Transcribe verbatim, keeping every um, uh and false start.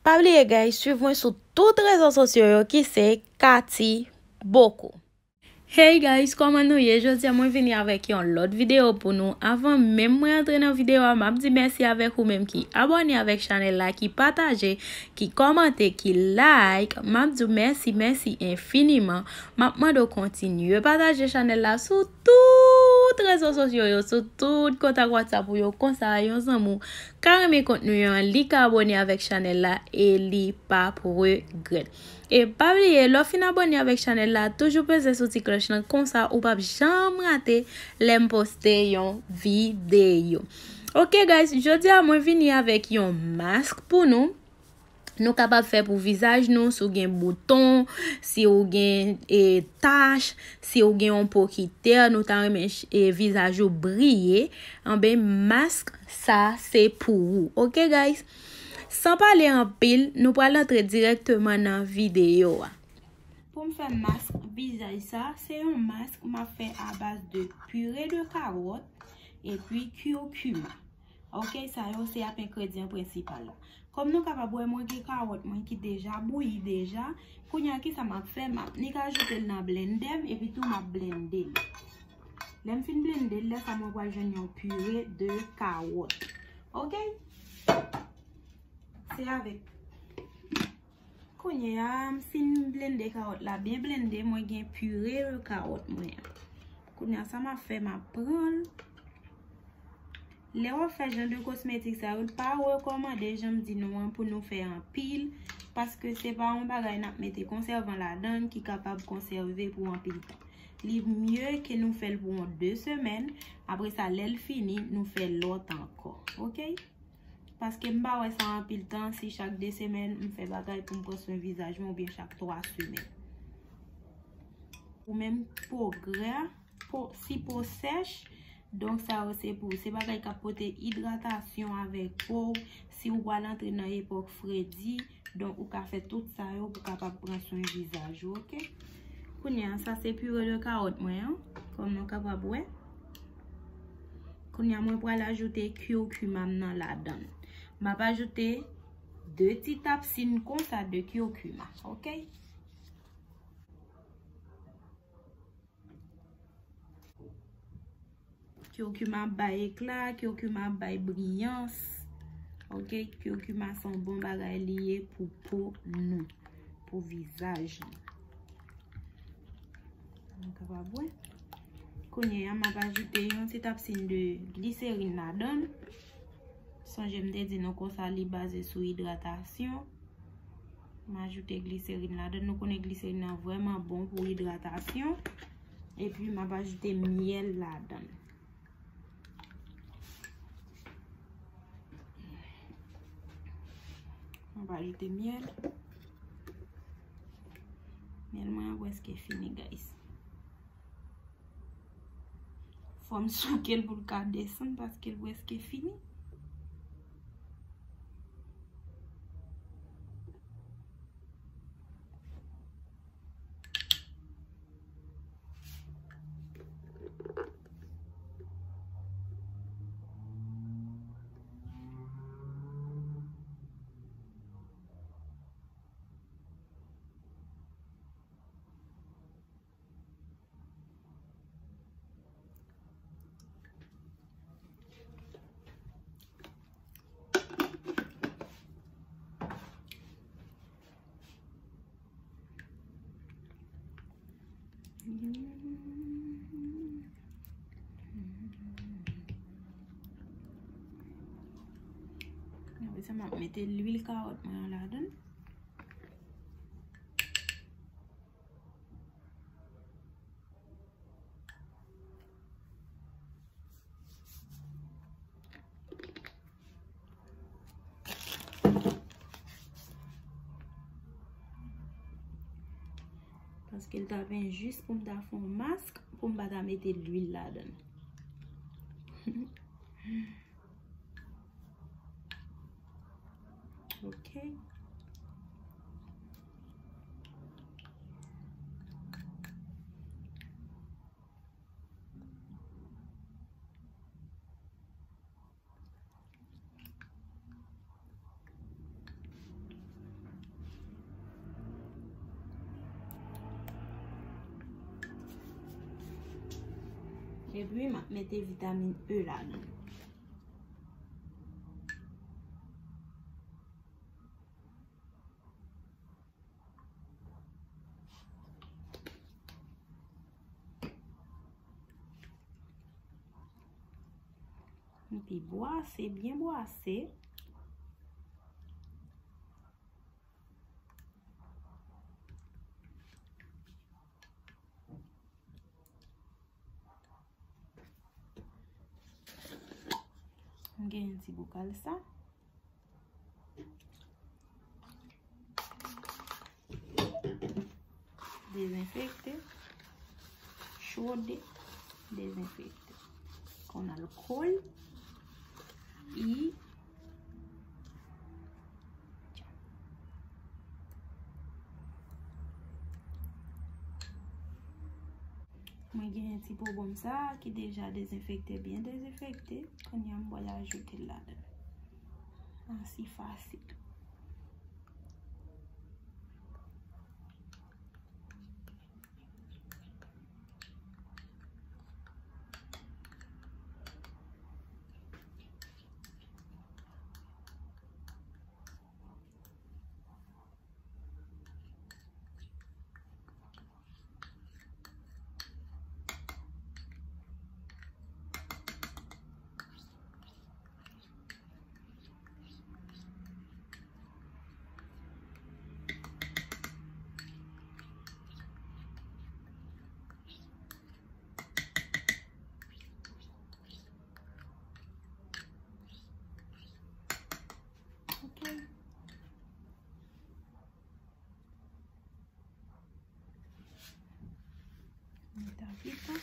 Pa bliye, guys, swiv mwen sou tout rezo sosyo yo ki se Cathy Bocco. Hey guys, kòman nou ye? Jodi a mwen vini avèk yon lòt videyo pou nou. Avan menm mwen antre nan videyo a, m ap di mèsi avèk ou menm ki abòne avèk chanèl la, ki pataje, ki kòmante, ki like. M ap di w mèsi, mèsi enfiniman. M ap mande w kontinye pataje chanèl la sou tout rezo sosyo yo, sou tout kontak WhatsApp ou yo. Konsa, yon zanmi w ka renmen kontni an, li ka abòne avèk chanèl la e li p ap regrèt. E pa bliye, lè w fin abòne avèk chanèl la, toujou peze sou ti klòch lan, konsa ou p ap janm rate lè m poste yon videyo. Ok, guys, jodi a mwen vini avèk yon mask pou nou. Nou kapab fè pou vizaj nou, si w gen bouton, si w gen, e, tach, si w gen yon po ki tè, nou ta renmen, e, vizaj ou briye, anben, mask sa se pou ou. Ok, guys? San pale anpil, nou pral antre dirèkteman nan videyo a. Pou m fè mask vizaj sa, se yon mask m ap fè a baz de pire de kawòt epi curcuma. Ok, sa yo se ap engredyan prensipal la. Kòm nou kapab wè, mwen gen kawòt mwen ki deja bouyi deja. Kounye a, kisa m ap fè? M ap nik ajoute l nan blendè m epi tou m ap blende l. Lè m fin blende l, lè sa mwen pral jwenn yon pire de kawòt. Ok? Se avèk Kounye a, m fin blende kawòt la, byen blende, mwen gen pire kawòt mwen an. Kounye a, sa m ap fè, m ap pran l. Lè w ap fè jan de kosmetik sa yo, l pa rekòmande, jan m di nou an, pou nou fè anpil, paske se pa yon bagay n ap mete konsèvan ladan l ki kapab konsève pou anpil tan. Li mye ke nou fè l pou yon de semèn, apre sa, lè l fini, nou fè lòt ankò. Ok? Paske m pa wè sa anpil tan, si chak de semèn m fè bagay pou m pran swen vizaj mwen, oubyen chak twa semèn. Ou menm po gra, po, si po sèch, donk sa yo se pou, se bagay k ap pote idratasyon avèk po w. Si w pral antre nan epòk fredi, donk ou ka fè tout sa yo pou w kapab pran swen vizaj ou, ok? Kounye a, sa se pire de kawòt mwen an, kòm nou kapab wè. Kounye a, mwen pral ajoute curcuma m nan ladan l. M ap ajoute de ti tapsin konsa de curcuma, ok? Curcuma ap bay ekla, curcuma ap bay briyans. Ok, curcuma se yon bon bagay li ye pou po nou, pou vizaj nou. Nou kapab wè. Kounye a, m ap ajoute yon ti tapsin de gliserin ladan l. Sonje m te di nou konsa li baze sou idratasyon. M ajoute gliserin ladan l. Nou konnen gliserin nan vrèman bon pou idratasyon. Epi m ap ajoute myèl ladan l. M ap ajoute myèl. Myèl mwen an prèske fini, guys. Fò m souke l pou l ka desann paske l prèske fini. Apre sa, m ap mete lwil kawòt mwen an ladan l. Paske l t ap enjis pou m ta fè yon mask, pou m pa ta mete lwil ladan l. Ok. Epi m ap mete vitamin E ladan. Epi bwase, byen bwase. M gen yon ti boukal sa. Dezenfekte. Chode. Dezenfekte. Kon alkòl. I. Mwen gen ti bonbon sa ki deja dezenfekte, byen dezenfekte. Kounye a m pral ajoute l ladan. Ansi fasil. Ok. Mete a pita.